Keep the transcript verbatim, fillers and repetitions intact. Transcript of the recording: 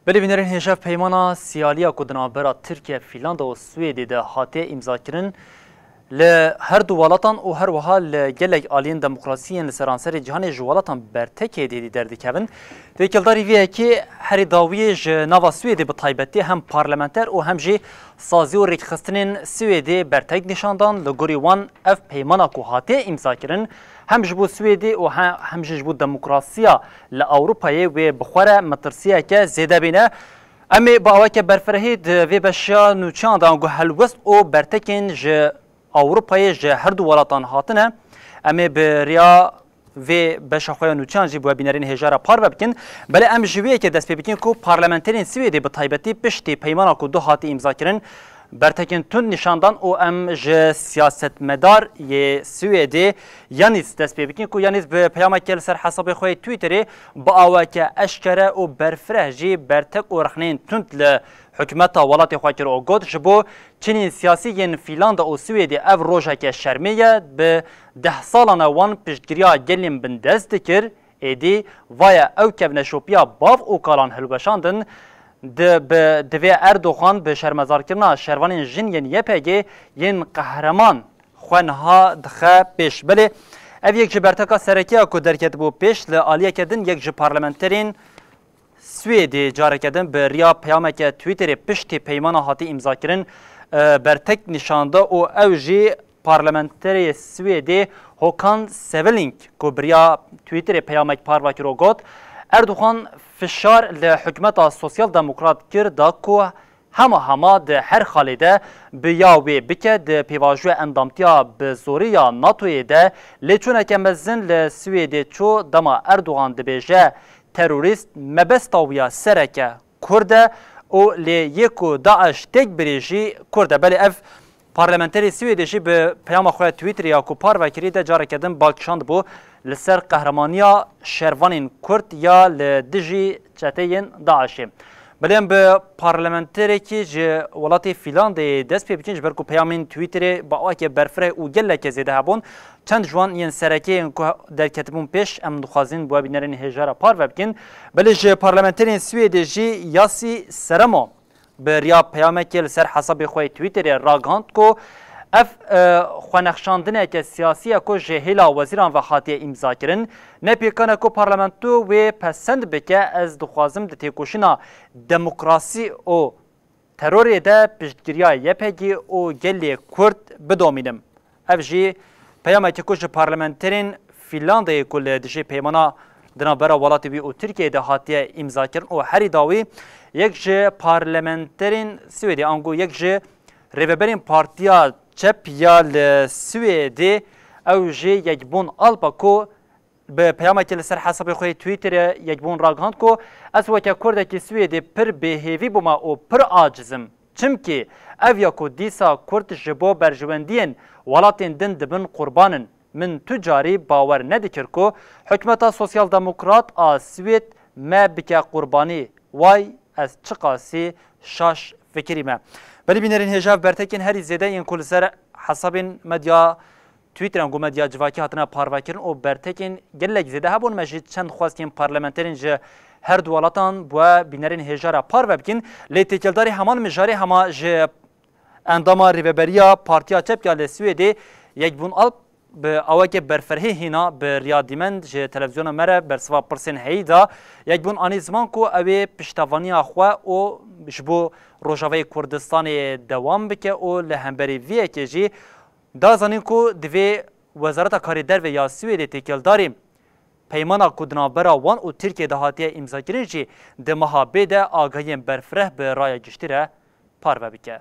Belê bînerên hêja, peymana siyaliya ku di navbera Tirkiye, Fîlanda û Swêdê de hatiye îmzakirin, li her du welatan û her wiha li gelek aliyên demokrasî yên li seranserê cîhanê ji welatan bertekê êdî derdikevin. Têkildarî vê yekê herî dawiyê ji nava Swêdê bi taybetî hem parlamenter û hem jî sazî û rêkxistinên Swêdê bertek nîşan dan. Li gorî wan ev peymana ku hatiye îmzakirin hem ji bo Swêdê û he-, hem jî ji bo demokrasiya li Ewropayê wê bi xwe re metirsiyeke zêde bîne. Em ê bi aweke berfirehî di vê beşa nûçeyan de ango helwest û bertekên ji Ewropayê ji her du welatan hatine. Em ê bi riya vê beşa xwe ya nûçeyan jî bi we bînerên hêja re parve bikin. Belê em ji wê yekê dest pê bikin ku parlamenterên Swêdê bi taybetî piştî peymana ku du hatî îmzakirin, bertekên tund nîşan dan û em ji siyasetmedar yê Swêdê Yanis dest pê bikin ku Yanis bi peyameke li ser hesabê xwe yê Twitterê bi aweke eşkere û berfireh jî bertek û rexneyên tund li hikûmeta welatê xwe kir û got, ji bo çinên siyasî yên Fîlanda û Swêdê ev rojeke şermê ye, bi deh salan e wan piştgiriya gelên bindest dikir, êdî vaye ew kevneşopiya bav û kalan hilweşandin, di, bi, divê Erdogan bi şermezarkirina şervanên jin yên Y P G yên qehreman xwe niha dixe pêş. Belê ev yek ji berteka sereke ya ku derketibû pêş, li aliyeke din yek ji parlamenterên Swêdê careke din bi riya peyameke Twitterê piştî peymana hatî îmzakirin, e, bertek nîşan da û ew jî parlamenterê Swêdê Håkan Svenneling ku bi riya Twitterê peyamek parve kir û got, Erdogan fişar li hikûmeta Sosyal Demokrat kir da ku hema hema di her xalê de bi ya wê bike, di pêvajoya endamtiya bi zorî ya NATOyê de lêçûneke mezin li Swêdê çû, dema Erdogan dibêje terorîst, mebesta wî ya sereke Kurd e û lê yê ku DAIŞ têk birê jî Kurd e. Belê ev parlamenterê Swêdê jî bi peyama xwe ya Twitterê ya ku parve kirî de careke din bal kişandibû li ser qehramaniya şervanên Kurd ya li dijî çeteyên DAIŞê. Belê em bi parlamenterekî ji welatê Fîlandeyê dest pê bikin, ji ber ku peyamên Twitterê bi awakê berfireh û gelekê zêde hebûn. Çend ji wan yên sereke yên ku derketibûn pêş, em dixwazin bi we bînerên hêja re parve bikin. Belê ji parlamenterên Swêdê jî Yasî Seremo bi riya peyamekê li ser hesabê xwe yê Twitterê ragihand ku ev, e, xwenexşandineke siyasî ye ku ji hêla wezîran ve hatiye îmzakirin. Ne pêkan e ku parlamento wê pesend bike, ez dixwazim di têkoşîna demokrasî û terorê de piştgiriya Y P G û gelê Kurd bidomînim. Ev jî peyamekê ku ji parlamenterên Fînlandeyê ku li dijî peymana di navbera welatê wî û Tirkiyeyê de hatiye îmzakirin û herî dawî yek ji parlamenterên Swêdê ango yek ji rêveberên Partiya Çep ya li Swêdê ew jî Yekbûn Alp e ku bi peyamekê li ser hesabê xwe yê Twitterê Yekbûn ragihand ku, ez weke Kurdekî Swêdê pir bêhêvî bûme û pir aciz im. Çimkî ev ya ku dîsa Kurd ji bo berjewendiyên welatên din dibin qurban in. Min tu carî bawer nedikir ku hikûmeta Sosyal Demokrat a Swêd me bike qurbanî. Way, ez çiqasî şaş fikirîme. Belê bînerên hêja, bertekên herî zêde yên ku li ser hesabên medya Twitterê ango medya civakî hatine parvekirin û bertekên gelek zêde hebûn. Me jî çend xwest yên parlamenterên ji her du welatan bi we bînerên hêja re parve bikin. Lê têkildarî heman mijarê hema ji endama rêveberiya Partiya Çep ya li Swêdê Yekbûn Alp bi aweke berfirehî hîna bi riya dîmen ji televîzyona me re bersiva pirsên heyî da. Yekbûn anî ziman ku ew ê piştevaniya xwe û ji bo Rojavayê Kurdistanê dewam bike û li hemberî vê yekê jî da zanîn ku divê Wezareta Karê Derve ya Swêdê têkildarî peymana ku di navbera wan û Tirkiyê de hatiye îmzakirin jî di meha bê de agahiyên berfireh bi raya giştî re parve bike.